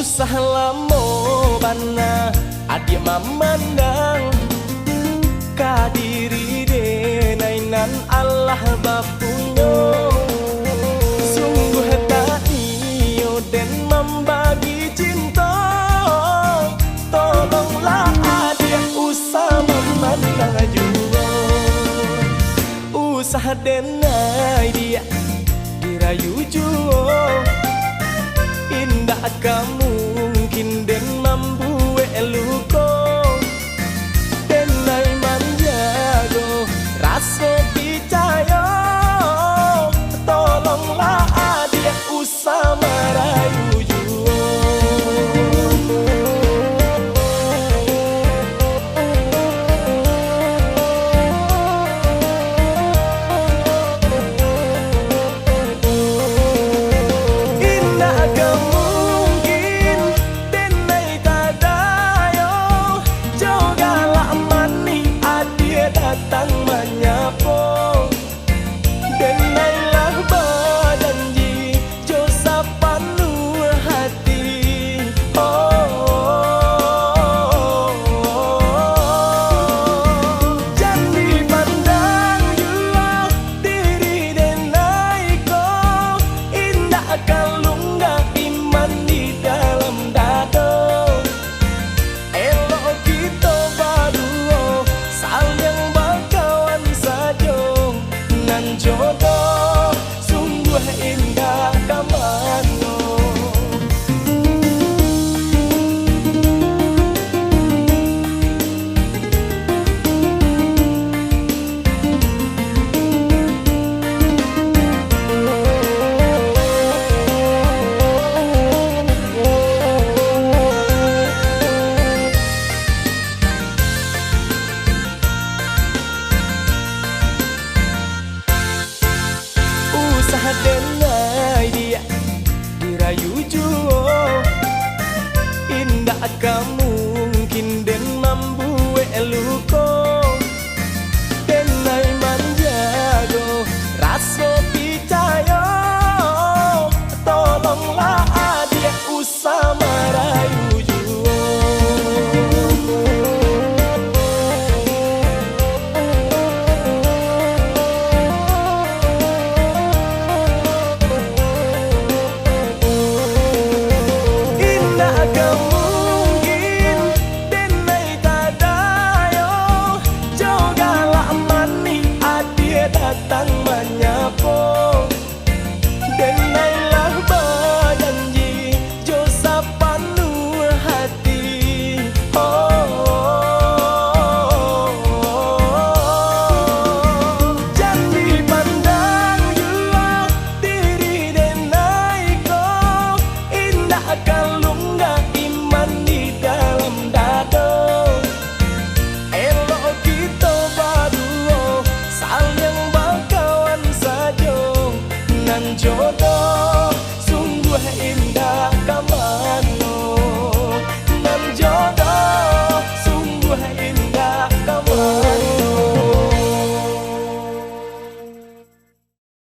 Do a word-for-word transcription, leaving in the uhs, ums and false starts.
Usah lamo bana adiak mamandang ka diri denai nan alah bapunyo. Sungguah tak iyo den mambagi cinto. Tolonglah adiak usah mamandang juo. Usah denai diak dirayu juo, indak ka mungkin den mambuek luko. Denai manjago raso picayo, tolonglah adiak usah marayu juo. Indak ka mungkin denai tadayo, jo galak manih adiak datang manyapo. Denai lah bajanji jo sapanuah hati. Oh, jan dipandang juo diri denai ko, indak ka lunggah iman di dalam dado. Elok kito baduo saliang bakawan sajo, nan jodoh sungguah indak ka mano. Usah denai diak dirayu juo, indak ka mungkin den mambuek luko. Denai manjago raso picayo, tolonglah adiak usah marayu juo. Indak ka mungkin denai tadayo, jo galak manih adiak datang manyapo. Denai lah bajanji jo sapanuah hati. Oh, jan dipandang juo diri denai ko, indak ka lunggah iman di dalam dado. Elok kito baduo saliang bakawan sajo, nan jodoh sungguah indak